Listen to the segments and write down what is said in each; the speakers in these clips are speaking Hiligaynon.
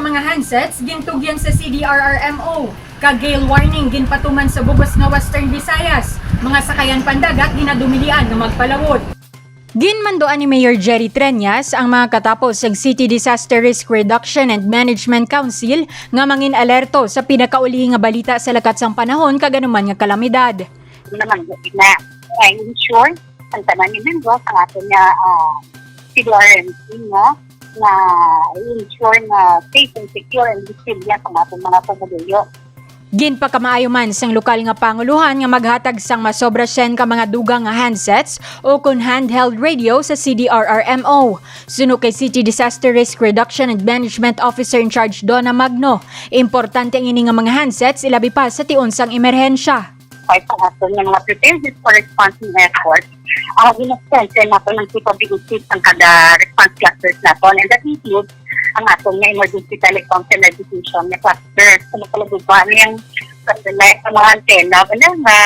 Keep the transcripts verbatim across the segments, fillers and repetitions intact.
Mga handsets gintugyan sa C D R R M O, kag gale warning ginpatuman sa bug-os nga Western Visayas. Mga sakayan pandagat ginadumilian nga magpalawod. Ginmanduan ni Mayor Jerry Treñas ang mga katapos sang City Disaster Risk Reduction and Management Council nga mangin-alerto sa pinakaulihi nga balita sa lakat sang panahon kag anuman nga kalamidad. Naman na, I-ensure ang tanan ni membro sa aton nga, ah, C D R M C, no, na i-ensure na safe and secure and resilient ang aton mga pumuluyo. Ginpakamaayo man sang lokal nga panguluhan nga maghatag sang masobra siyam ka mga dugang nga handsets o kon handheld radio sa C D R R M O. Suno kay City Disaster Risk Reduction and Management Officer in Charge Donna Magno, importante ang ini nga mga handsets, ilabi pa sa tion sang emerhensya. Part sa aton nga mga preparedness for response and effort, ang gina-strengthen nato ng capabilities ng kada response clusters naton, and that includes ang aton nga emergency telecom telecommunication nga cluster. So, napalaguba na yung satellite sa mga antenna, wala nga,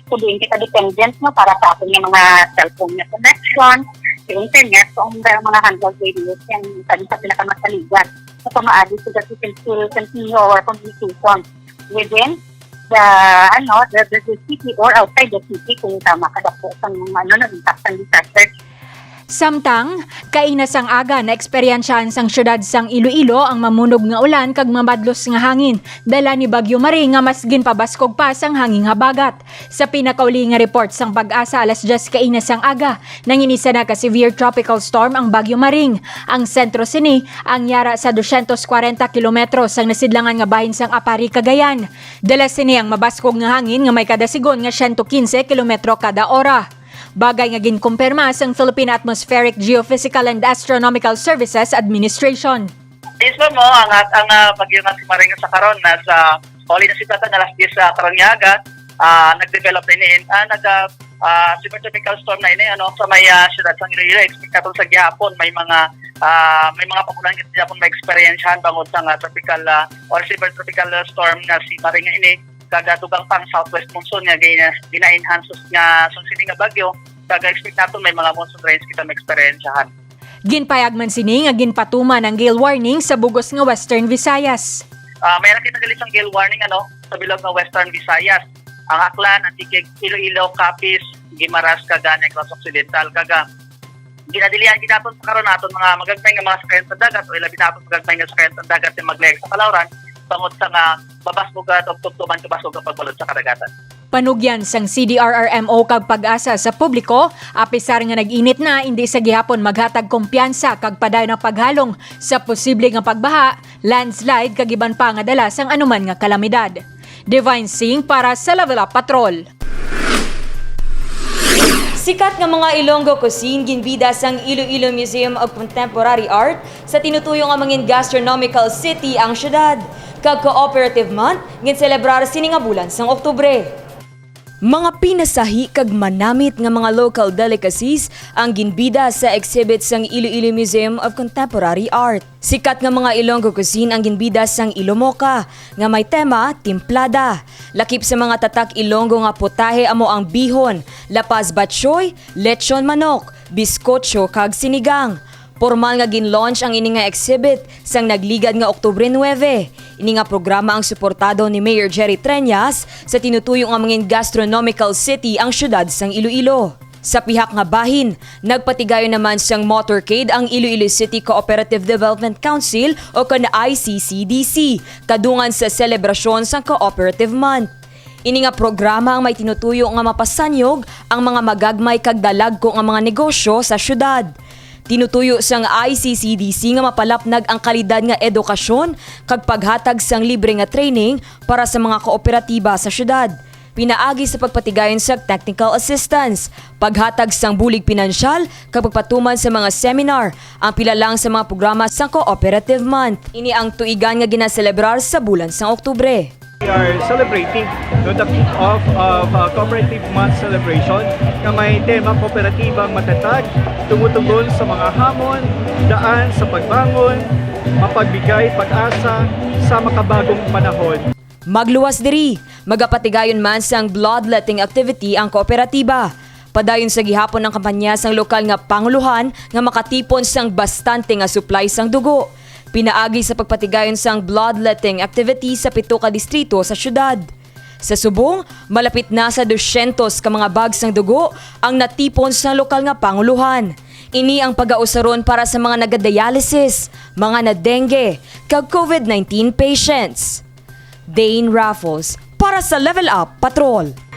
so, doon kita dependent, no, para sa aton nga mga cellphone nga connection, sa internet, so, ang mga handheld radios, yan, isa din sa pinakamasaligan. So, pamaagi so that we can still continue our communication within the, ano, the, the, the city or outside the city kung tama ka dapo sa mga, ano, nag-impact ang disaster. Samtang, kaina sang aga, naeksperyensyahan sang siyudad sang Iloilo ang mamunog nga ulan kag mabadlos nga hangin, dala ni Bagyo Marie nga mas ginpabaskog pa sang hanging habagat. Sa pinakauli nga report sang PAGASA, alas diyes kaina sang aga, nanginisa na ka severe tropical storm ang Bagyo Marie. Ang sentro sini ang yara sa dosyentos kwarenta kilometro sang nasidlangan nga bahin sang Aparri, Cagayan. Dala sini ang mabaskog nga hangin nga may kadasigon nga siyento kinse kilometro kada ora. Bagay nga ginkumpirma sang Philippine Atmospheric, Geophysical and Astronomical Services Administration. Mismo mo, ang, ang, ah, bagyo nga si Maring sa karon, nasa, pauli na si Tata, alas diyes, ah, karon nga aga, ah, nag-develop na ini, ah, nag, ah, ah, super tropical storm na ini, ano, sa may, ah, siyudad sa Iloilo. Expect naton sa gihapon, may mga, ah, may mga pag-ulan kita gihapon ma-eksperyensyahan bangod sa nga tropical, ah, or super tropical, ah, storm nga si Maring ini. Kag dugang pang southwest monsoon nga gina-, gina-enhance nga sang sini nga bagyo, kag expect naton may mga monsoon rains kita ma-eksperyensyahan. Ginpahayag man sini nga ginpatuman ang gale warning sa bug-os nga Western Visayas. Ah, may nakita gali sang gale warning, ano, sa bilog nga Western Visayas, ang Aklan, Antique, Iloilo, Capiz, Guimaras, kag Negros Occidental, kag, ah, ginadilian gid naton sa karon naton mga magagmay nga mga sakayan sa dagat, o ilabi naton magagmay nga sakayan sa dagat nga maglayag sa kalawran, bangod sa nga mabasog at tugtuman kabaskog ang pagbalod sa kadagatan. Panugyan sang C D R R M O kag PAGASA sa publiko, apisar nga nag-init na, indi sa gihapon maghatag kumpiyansa kag padayon ang paghalong sa posible nga pagbaha, landslide, kag iban pa nga dala sang anuman nga kalamidad. Divine Singh para sa Level Up Patrol. Sikat nga mga Ilonggo cuisine ginbida sang Iloilo Museum of Contemporary Art sa tinutuyo nga mangin gastronomical city ang syudad, kag Cooperative Month ginselebrar sini nga bulan sang Oktubre. Mga pinasahi kag manamit nga mga local delicacies ang ginbida sa exhibit sang Iloilo Museum of Contemporary Art. Sikat nga mga Ilonggo cuisine ang ginbida sang Ilomoka, nga may tema Timplada. Lakip sa mga tatak Ilonggo nga putahe amo ang bihon, La Paz batchoy, lechon manok, bizcocho, kag sinigang. Pormal nga gin-launch ang ini nga exhibit sang nagligad nga Oktubre nuebe. Ini nga programa ang suportado ni Mayor Jerry Treñas sa tinutuyo nga mangin gastronomical city ang syudad sang Iloilo. Sa pihak nga bahin, nagpatigayon naman sang motorcade ang Iloilo City Cooperative Development Council o kon I C C D C, kadungan sa selebrasyon sang Cooperative Month. Ini nga programa ang may tinutuyo nga mapasanyog ang mga magagmay kag dalagko nga mga negosyo sa syudad. Tinutuyo sang I C C D C nga mapalapnag ang kalidad nga edukasyon kag paghatag sang libre nga training para sa mga kooperatiba sa syudad. Pinaagi sa pagpatigayon sa technical assistance, paghatag sang bulig pinansyal, kag pagpatuman sa mga seminar, ang pila lang sa mga programa sang Cooperative Month. Ini ang tuigan nga ginaselebrar sa bulan sang Oktubre. We are celebrating, no, the kick-off of, uh, Cooperative Month celebration nga may tema Kooperatibang Matatag, tumutugon sa mga hamon, daan sa pagbangon, mapagbigay pag-asa sa makabagong panahon. Magluwas diri, magapatigayon man sang bloodletting activity ang kooperatiba. Padayon sa gihapon ang kampanya sang lokal nga pangulohan nga makatipon sang bastante nga supply sang dugo. pinaagi sa pagpatigayon sang bloodletting activity sa pito ka distrito sa syudad. Sa subong, malapit na sa dosyentos ka mga bag sang dugo ang natipon sa lokal nga pangulohan. Ini ang pagausaron para sa mga nagadialysis, mga na-dengue, kag COVID nineteen patients. Dane Raffles para sa Level Up Patrol.